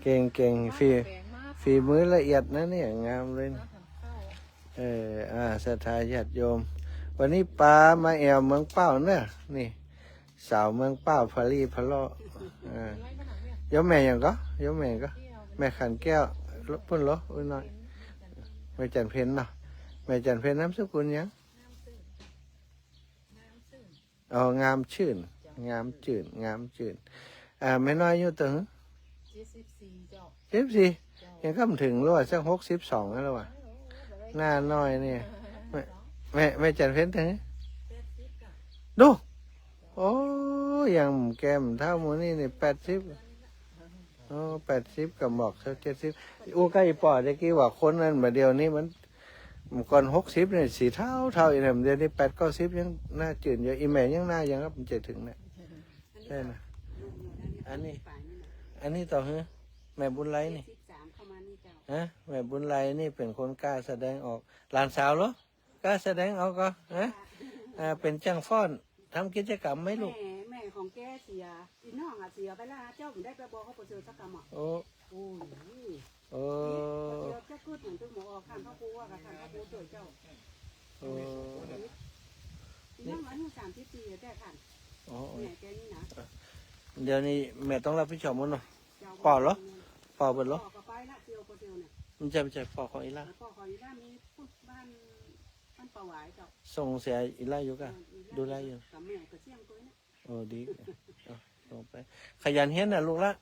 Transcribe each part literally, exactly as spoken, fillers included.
เก่งๆ ฝี ฝีมือละเอียดนะเนี่ย งามเลยนะ เออ อ่า ศรัทธาญาติโยม วันนี้ป๋ามาแอ่วเมืองเป้าเน่อ นี่ สาวเมืองเป้า พะลี่พะเลาะ อ่า โยมแม่หยังก่อ โยมแม่หยังก่อ แม่ขันแก้ว ปุ้นเหรอ อุ้ยน้อย แม่จันเพ็ญเนาะ แม่จันเพ็ญนามสกุลหยัง อ๋อ งามชื่น งามจื้น งามจื้น อ่า แม่น้อยอายุเต้าหื้อ เจ็ดสิบสี่ เจ็ดสิบสี่ เจ้า ยังก้ำเถิงแล้วว่ะ สักหกสิบสองแล้วว่ะ หน้าน้อยนี่ แม่ แม่ แม่จันเพ็ญเต้าหื้อ ดู โอ้ ยังแก่มเฒ่าหมู่นี้นี่ แปดสิบ โอ้ แปดสิบ ก็บอกสัก เจ็ดสิบ อู้ใก้ป๋อตะกี้ว่าคนนั้น บ่าเดี่ยวนี้มัน เมื่อก่อนหกสิบเนี่ย สีเทาๆ อีกนะ เดี๋ยวนี้แปดเก้าสิบยังหน้าจื้นอยู่ อีแม่ยังหน้ายังครับ มันจะถึงเนี่ย ใช่นะ อันนี้ อันนี้เต้าหื้อ แม่บุญไลนี่ เจ็ดสิบสาม เข้ามานี่เจ้า ฮะ แม่บุญไลนี่เป๋นคนกล้าแสดงออก หลานสาวเหรอ กล้าแสดงออกก่อ ฮะ อ่า เป๋นจ้างฟ้อน ทำกิจกรรมไหมลูก แม่ แม่ของแกเสีย อีน้องอะเสียไปแล้วนะเจ้า บ่ได้ไปบอกเขาประเสริฐสักกำอะ โอ้ โอ้ย โอ้ เดี๋ยวจะกึ๊ดเหมือนตึงหมอออก ท่านพระครูว่ากับท่านพระครูช่วยเจ้า โอ้ อีน้องอายุสามสิบปีแต่ท่าน อ๋อ อ๋อ แม่แกนี่นะ เดี๋ยวนี้แม่ต้องรับผิดชอบหมดเนาะ เจ้า ป๋อเหรอ ป๋อเปิ้นเหรอ ป๋อก็ไปละเที่ยวคนเดียวเนี่ย มันจะ มันจะป๋อของอีหล้า ป๋อของอีหล้ามีบ้าน บ้านป่าหวายเจ้า ส่งเสียอีหล้าอยู่ก่ะ อืม อีหล้า ดูแลอยู่ กับแม่ก็เสี่ยงตัวเนี่ย โอ้ ดี เอา ส่งไป ขยันเฮียนน่ะลูกละ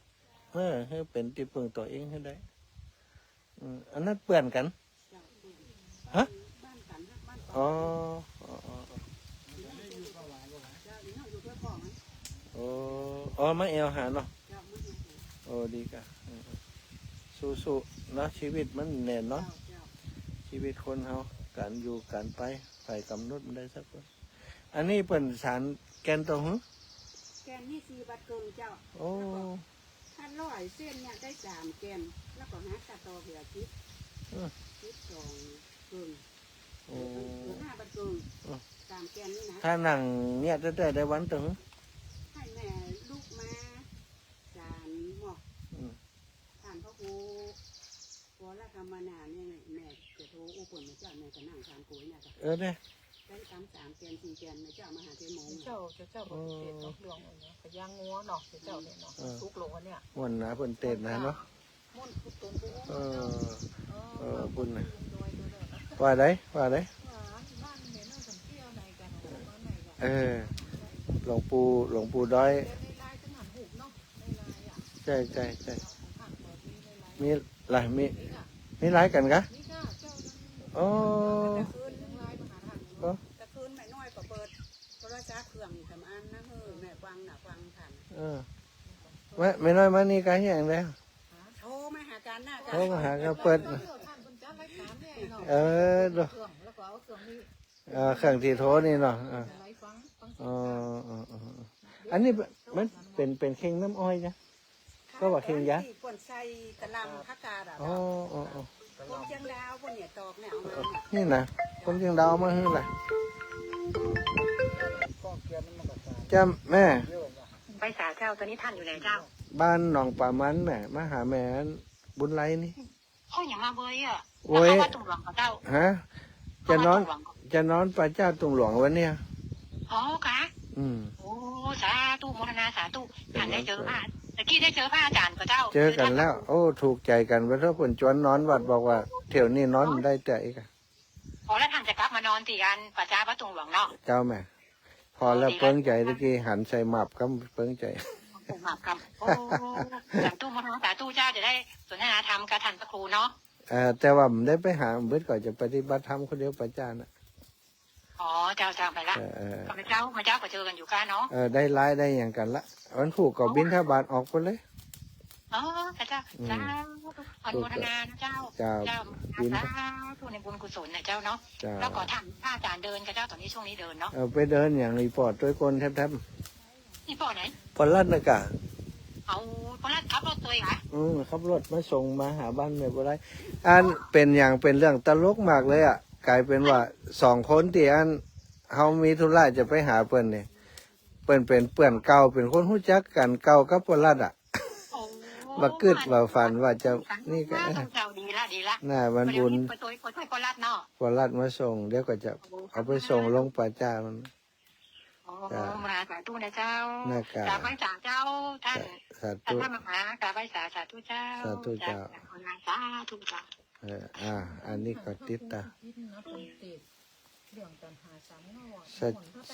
เออ หื้อเป๋นตี้เปิงตั๋วเองหื้อได้ อืม อันนั้นเปื้อนกั๋น เจ้า ฮะ บ้านกั๋นฮะ บ้านกั๋น อ๋อ อ๋อ อ๋อ อ๋อ เจ้า อีน้องอยู่ด้วยพ่อมัน โอ้ อ๋อ มาแอ่วหาเนาะ เจ้า มาแอ่วหา โอ้ ดีก่ะ อืม สู้ๆ เนาะ ชีวิตมันแน่นเนาะ เจ้า เจ้า ชีวิตคนเฮา ก๋านอยู่ก๋านไป ใผกำหนดบ่ได้สักคน อันนี้เปิ้นสานแก่นเต้าหื้อ แก่นนี่สี่บาทเกิ่งเจ้า โอ้ แล้วก็ถ้าร้อยเส้นเนี่ยได้สามแก่น แล้วก็หาตัดต่อเหลือสิบ เออ สิบสองเกิ่ง โอ้ เหลือห้าบาทเกิ่ง เออ สามแก่นนี่นะ ถ้านั่งเนี่ยแต๊ๆ ได้วันเต้าหื้อ หื้อแม่ลุกมาสานหมอก อืม สานพระครู พอละธรรมนาเนี่ย แม่จะโทรอู้เปิ้นมาเจ้า แม่จะนั่งสานกุยเนี่ยจ้ะ เออเนี่ย ได้ตำสามแก่นสี่แก่น แม่เจ้ามาหาเจ๊หมง เจ้า เจ้า เจ้า เออ เทศน์นอกเรื่องเลยเนาะ กะย่างงัวเนาะ เจ้าเนี่ยเนาะ เออ สุกลงวันเนี่ย ม่วนนะ เปิ้นเทศน์นะเนาะ ม่วน เออ เออ เออ ปุ้นนะ ว่าได ว่าได เออ หลวงปู่ หลวงปู่ด้อย ใช่ ใช่ ใช่ มีหลาย มี มีหลายกั๋นกะ อ๋อ ก็ แต่คืนแม่น้อยก็เปิดโทรศัพท์เครื่องสำอางนะ เออ แม่ฟังน่ะ ฟังทัน เออ แม่ แม่น้อยมานี่กะเฮียงแล้ว โทรมาหากั๋นน่ะ โทรมาหากั๋น เปิด เออ ดู เออ เครื่องตี้โทรนี่เนาะ เออ อ๋อ อ๋อ อ๋อ อันนี้มันเป๋น เป๋นเข่งน้ำอ้อยนะ ก็ว่าเข่งยา ที่เปิ้นใส่กะหล่ำผักกาดอะ อ๋อ อ๋อ อ๋อ คนเจียงดาวเปิ้นเนี่ยตอกเนี่ยเอามา นี่นะ คนเจียงดาวเอามาหื้อล่ะ จ้าแม่ ไปสาเจ้า ต๋อนนี้ท่านอยู่ไหนเจ้า บ้านหนองป่ามันแม่ มาหาแม่บุญไลนี่ โอ้ย ยังมาเบยอ่ะ โอ้ย มาหาวัดตุงหลวงก่อเจ้า ฮะ จะนอน มาหาวัดตุงหลวงก่อ จะนอนป่าจ๊าตุงหลวงวันเนี้ย อ๋อ กะ อืม โอ้ สาธุ โมทนาสาธุ ท่านได้เจอพระ ตะกี้ได้เจอพระอาจารย์ก่อเจ้า เจอกั๋นแล้ว โอ้ ถูกใจ๋กั๋นไปเถาะ เปิ้นจวนนอนวัด บอกว่าเที่ยวนี้นอนบ่ได้เตื้ออีกอะ อ๋อ แล้วท่านจะกลับมานอนตี้อันป่าจ๊าวัดตุงหลวงเนาะ เจ้าแม่ พอแล้ว โอ้ ดี เปิ้งใจ๋ ตะกี้หันใส่หมากกำเปิ้งใจ๋ หมากกำ โอ้ สาธุ โมทนาสาธุเจ้า จะได้สนทนาธรรมกับท่านพระครูเนาะ เอ่อ แต่ว่าบ่ได้ไปหา เปิ้นก็จะปฏิบัติธรรมคนเดียว ป่าจ๊าน่ะ อ๋อ เจ้า เจ้า ไปละ เออ เออ ข้าพเจ้า ข้าพเจ้าก็เจอกั๋นอยู่ก้าเนาะ เออ ได้ไลน์ได้หยังกั๋นละ วันพูกก็บิณฑบาตออกไปเลย อ๋อ ข้าพเจ้า อืม สาธุ อนุโมทนานะเจ้า เจ้า เจ้า บิณฑ สาธุในบุญกุศลนะเจ้าเนาะ เจ้า แล้วก็ท่านพระอาจารย์เดินข้าพเจ้า ต๋อนนี้ช่วงนี้เดินเนาะ เออ ไปเดินอย่างอีป๋อตวยคนแทบๆ อีป๋อไหน ป๋อรัฐน่ะกะ เอา ป๋อรัฐขับรถตวยกะ อืม ขับรถมาส่งมาหาบ้านแม่บัวไล อันเป๋นอย่างเป๋นเรื่องตลกมากเลยอะ ก๋ายเป๋นว่าสองคนตี้อันเฮามีธุระจะไปหาเปิ้นนี่ เปิ้นเป๋นเปื้อนเก่า เป๋นคนฮู้จักกั๋นเก่ากับป๋อรัฐอะ โอ้ บ่กึ๊ดบ่ฝันว่าจะ นี่ก็ สาธุ เจ้า ดีละ ดีละ น่ะ วันบุญ ปอช่วย ปอช่วยปอรัตน์เนาะ ปอรัตน์มาส่ง เดี๋ยวก็จะ โอ้ เอาไปส่ง สาธุ ลงป่าจ๊ามัน อ๋อ จ้ะ มหาสาธุนะเจ้า นะกะ กราบไหว้สาเจ้า ท่าน สา สาธุ ท่านพระมหา กราบไหว้สา สาธุเจ้า สาธุเจ้า จ้ะ สาธุเจ้า เออ อ่า อันนี้ก็ติดตาม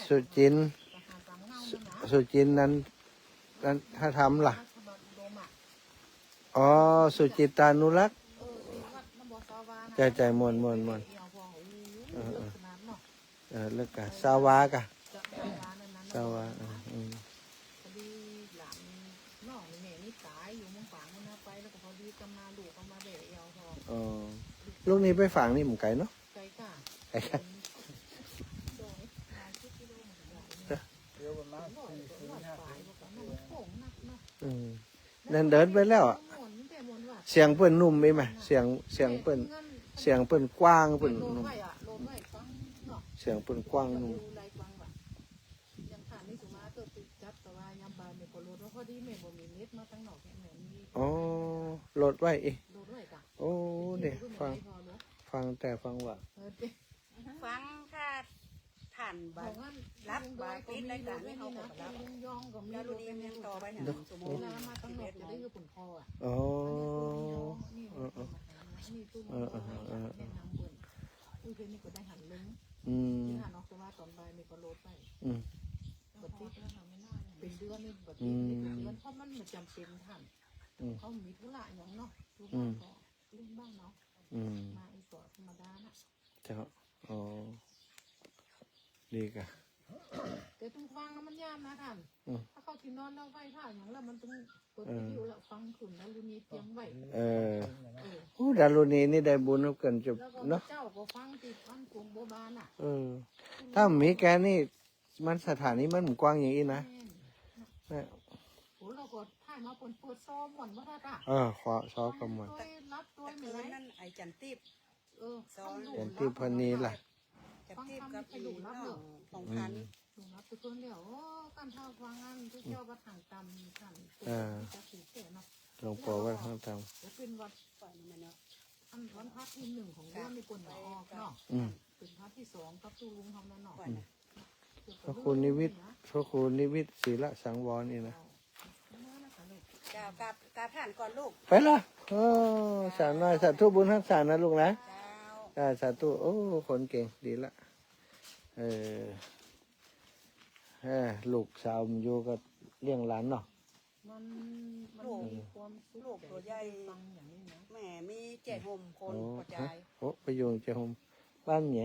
สุจินต์ สุ สุจินต์นั้น นั้นพระธรรมล่ะ อ๋อ สุจิตตานุรักษ์ ใช่ ใช่ ม่วน ม่วน ม่วน เออ เออ เออ แล้วก็สาวากะ สาวา เออ อืม พอดีหลานน้องแม่นี่ต๋ายอยู่เมืองฝางนั่นนะ ไปแล้วก็พอดีกำมาลูกเอามาแบ่เอาพอ อ๋อ ลูกนี่ไปฝางนี่บ่ไก๋เนาะ ไก๋ค่ะ ไก๋ค่ะ เดี๋ยวประมาณสี่สิบห้า อืม นั่นเดินไปแล้วอะ เสียงเปิ้นนุ่มไหม เสียง เสียงเปิ้น เสียงเปิ้นกว้าง เปิ้นนุ่ม เสียงเปิ้นกว้างนุ่ม อ๋อ โหลดไว้อีก โอ้ นี่ฟัง ฟังแต่ฟังว่า ฟังค่ะ ท่านบ่า รับบ่าปิดรายก๋านนี่เอาไปแล้ว ลุงยองก็มี แล้วลุงนี่ยังต่อไปหา ดู สมมุติ มาข้างนอกจะได้คือผลคออ่ะ อ๋อ อันนี้คือลุงยอง นี่ เออ เออ นี่คือลุงยอง เออ เออ เออ แนะนำเปิ้น อุ้ย เพิ่นนี่ก็ได้หันลง อืม นี่หันออกแต่ว่าต๋อนบ่ายนี่ก็โหลดไป อืม บ่ติด เป็นเดือนนี่ บ่ติด อืม นี่เป็นเดือน เพราะมันบ่จ๋ำเป๋นท่าน อืม เขามีธุระหยังเนาะ ธุระ อืม ก็เล่นบ้างเนาะ อืม มาอีกก็ธรรมดาน่ะ เจ้า อ๋อ ดีกะ แต่ต้องฟังแล้วมันยากนะท่าน อืม ถ้าเขาสินอนแล้วไหว้พระหยังแล้วมันต้องเปิดวิทยุแล้วฟังขึ้น ดารุณีเตรียมไว้ เออ เออ โอ้ ดารุณีนี่ได้บุญเกินจะ แล้วก็ เนาะ เจ้าก็ฟังติดฟังกรมบัวบานน่ะ เออ ถ้ามีแกนี่ มันสถานีมันกว้างอย่างอี้นะ แม่น เนี่ย โอ้ แล้วก็ถ่ายมาเปิ้นเปิดซ้อมม่วนบ่ทันอ่ะ เออ ขอซ้อมก็ม่วน ตวยรับตวย ตะเกินนั่นไอ้จันทิพย์ เออ ซ้อม จันทิพย์พรรณีล่ะ จันทิพย์กับอีน้องของพันธุ์ อืม ลุงรับตะเกินเดียว โอ้ กันเท่าฟังอันที่เจ้าประถางตำนี่ท่าน เออ จะถือเสียเนาะ หลวงปู่วัดห้างตำ จะเป็นวัด อันวันพระที่หนึ่งของเดือนนี่เปิ้นมาออกเนาะ อืม เป็นพระที่สองกับตู้ลุงเท่านั้นเนาะ อืม พระครูนิวิทย์ พระครูนิวิทย์ ศีลสังวรนี่นะ เจ้า กราบ กราบท่านก่อนลูก ไปละ เออ สาธุ สาธุบุญฮักษานะลูกนะ เจ้า อ่า สาธุ โอ้ คนเก่ง ดีละ เออ เออ ลูกสาวมันอยู่กับเลี้ยงหลานเนาะ มัน มัน ลูก มีความสุข ลูกตั๋วใหญ่ ใจที่ได้ฟังอย่างนี้นะ แม่มีเจ๊ห่มคน โอ้ กระจาย ฮะ โอ้ ไปอยู่เจ๊ห่ม บ้านไหน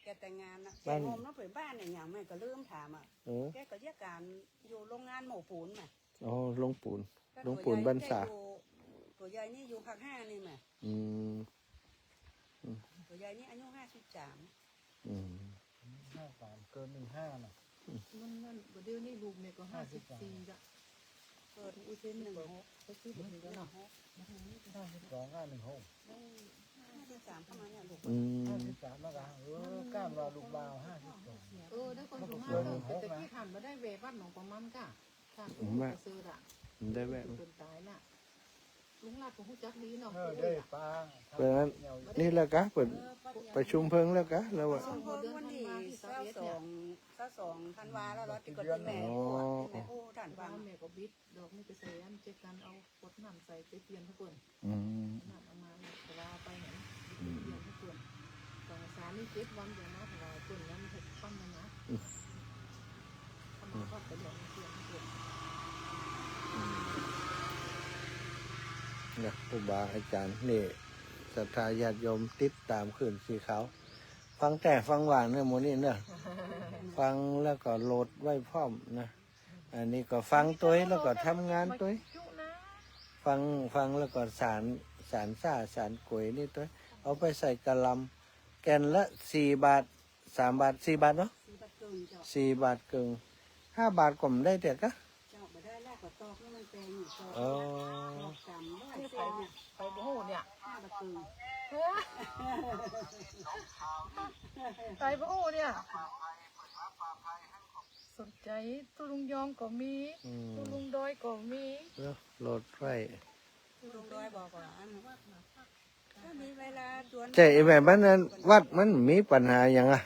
แกแต่งงานน่ะ บ้าน เจ๊ห่มเนาะ ไปบ้านไหนอย่างแม่ก็ลืมถามอ่ะ เออ แกก็เรียกการอยู่โรงงานโม่ปูนน่ะ อ๋อ โรงปูน ก็ โรงปูน ตั๋วใหญ่ บ้านสา แกอยู่ ตั๋วใหญ่นี่อยู่ภาคห้านี่แม่ อืม อืม ตั๋วใหญ่นี่อายุห้าสิบสาม อืม ห้าสาม เกินหนึ่งห้าน่ะ มันนั่น บ่าเดี๋ยวนี้ลูกแม่ก็ห้าสิบสี่ละ เกิดอุเทนหนึ่งหก ก็คือแบบนี้แล้วเนาะ ห้าสิบสอง ห้าหนึ่งหก ห้าสิบสามเข้ามาเนี่ยลูก อืม ห้าสิบสามแล้วกะ เออ ก้านว่าลูกบ่าวห้าสิบสอง เออ ได้คนสูงมากเลย แต่ตะกี้ถามมาได้แวะวัดหนองปะมันกะ ค่ะ ผมว่า เปิ้นต๋ายละ ลุงลาดก็ฮู้จักดีเนาะ เออ ได้ปา เพราะฉะนั้น นี่แหละกะ เปิ้น เออ ประชุมเพิ่งแล้วกะ แล้วว่า ประชุมเพิ่งวันที่ซาวสอง ซาวสองธันวาแล้วเหรอ ที่ก็ที่แม่ อ๋อ ที่แม่ฮู้ท่านฟัง แม่ก็บิดดอกนี่ไปใส่อันเจ๊กัน เอาขวดน้ำใส่ไปเปลี่ยนให้เปิ้น อืม นั่นเอามาถวายไปหั้น อืม เปลี่ยนให้เปิ้น สองสามนี่เจ็ดวันเดียวนะ ถวายเปิ้นนั้นหกพันนะนะ อืม เอามาก็ไปเปลี่ยนให้เปิ้น อืม เนี่ย ครูบาอาจารย์นี่ ศรัทธาญาติโยมติดต๋ามคลื่นสีขาว ฟังแต่ฟังหวานเนี่ย หมู่นี้เนี่ย ฟังแล้วก็โหลดไว้พร้อมนะ อันนี้ก็ฟังตวยแล้วก็ทำงานตวย ฟัง ฟังแล้วก็สาน สานซ่า สานก๋วยนี่ตวย เอาไปใส่กะหล่ำ แก่นละสี่บาท สามบาท สี่บาทเนาะ สี่บาทเกิ่งเจ้า สี่บาทเกิ่ง ห้าบาทก็บ่ได้เตื้อกะ เจ้า บ่ได้แล้ว ก็ตอกนี่มันแปงอยู่ ตอก อ๋อ ตอกสามร้อยเส้นเนี่ย ไปบ่ฮู้เนี่ย ห้าบาทเกิ่ง ไปบ่ฮู้เนี่ย สนใจ๋ ตู้ลุงยองก็มี อืม ตู้ลุงดอยก็มี เนาะ โหลดไว้ ลงดอยบอกว่าอัน ถ้ามีเวลาจวน ใจ้ ไอ้แบบนั้นน่ะ วัดมันมีปัญหาหยังอะ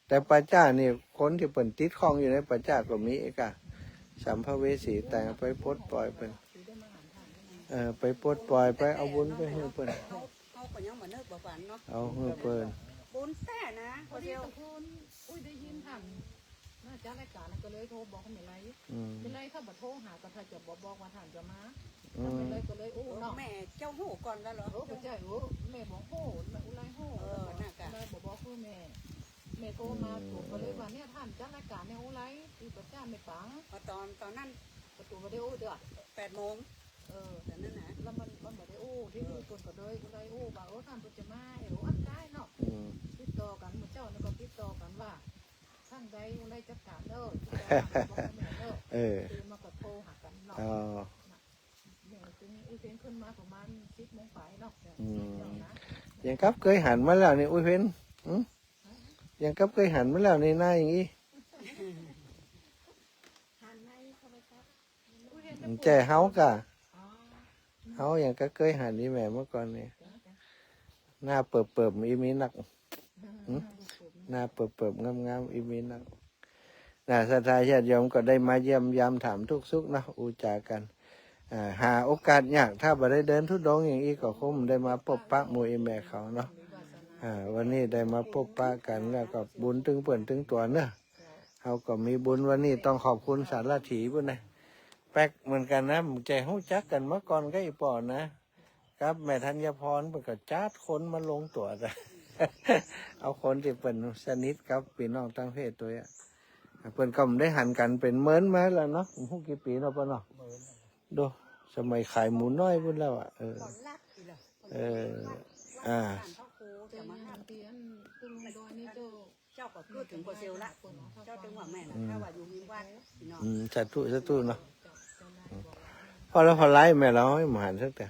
แต่ป่าจ๊านี่ คนตี้เปิ้นติดข้องอยู่ในป่าจ๊าก็มีอีกอะ สัมภเวสี แต่ไปปลดปล่อยเปิ้น เออ ไปปลดปล่อย ไปเอาบุญไปหื้อเปิ้น เฮา เฮาก็ยังบ่นึกบ่ฝันเนาะ เอาหื้อเปิ้น บุญแต๊นะ พอดีตะคืน อุ้ย ได้ยินท่านน่าจะรายก๋านนั้น ก็เลยโทรบอกแม่ไล อืม แม่ไลเขาบ่โทรหา ก็ถ้าจะบอก บอกว่าท่านจะมา อืม แม่ไลก็เลย โอ้ เนาะ แม่เจ้าฮู้ก่อนแล้วเหรอ เออ บ่ใจ้ เออ แม่บอก โอ้ แม่อุไลฮู้ เออ แล้วก็ น่ะกะ แม่บอก บอกคือแม่ แม่โทรมา อืม ก็เลยว่า เนี่ย ท่านจัดรายก๋านเนี่ย อุไล ตี้ป่าจ๊าแม่ป๋าง อ๋อ ตอน ตอนนั้น ประตูบ่ได้อู้เตื้อ แปดโมง เออ ตอนนั้นนะ แล้วมัน มันบ่ได้อู้ ตี้นี่ เออ เปิ้นก็เลย อุไลอู้ว่า โอ้ ท่านเปิ้นจะมา เออ อันได้เนาะ อืม ติดต่อกั๋น หมู่เจ้านี่ก็ติดต่อกั๋นว่า ทางใดอุไลจัดก๋านเด้อ ติดต่อหาบอกแม่เด้อ เออ คือมันก็โทรหากั๋นเนาะ อ๋อ แม่จึง อุเพ็ญขึ้นมาประมาณสิบโมงปลายเนาะ อืม เจ้านะ ยังกับเกยหันมาแล้วนี่ อุเพ็ญ หึ ยังกับเกยหันมาแล้วนี่ หน้าอย่างอี้ หันในเข้าไปครับ อุเพ็ญ มันแจ้เฮากะ อ๋อ เฮายังกับเกยหันอี่แม่เมื่อก่อนนี่ จ้ะ หน้าเปิบๆ อี่มีนัก หึ หน้าเปิบๆ งามๆ อี่มีนัก น่ะ ศรัทธาญาติโยมก็ได้มาเยี่ยมยามถามทุกข์สุขเนาะ อู้จ๋ากั๋น อ่า หาโอกาสยาก ถ้าบ่ได้เดินธุดงค์อย่างอี้ก็คงบ่ได้มาปบปะหมู่อี่แม่เขาเนาะ อ่า วันนี้ได้มาปบปะกั๋น แล้วก็บุญตึงเปิ้นตึงตั๋วเนาะ เฮาก็มีบุญวันนี้ต้องขอบคุณสารถีปู้นนะ แปลกเหมือนกั๋นนะ บ่ใจ้ฮู้จักกั๋นมาก่อนกับอี่ป้อนะ กับแม่ธัญพร เปิ้นก็จัดคนมาลงตั๋ว เอาคนตี้เปิ้นสนิทกับปี้น้องต่างประเทศตวยอะ เปิ้นก็บ่ได้หันกั๋นเป๋นเมินมาแล้วเนาะ บ่ฮู้กี่ปี๋เนาะป้อเนาะ ดู สมัยขายหมูน้อยปู้นแล้วอะ เออ เออ อ่า เจ้าก็กึ๊ดเถิงบ่เซลละ เจ้าตึงว่าแม่น อืม ถ้าว่าอยู่ริมวัด พี่น้อง อืม สาธุ สาธุเนาะ อืม พอแล้ว พอไลฟ์แม่เฮาบ่หันสักเตื้อ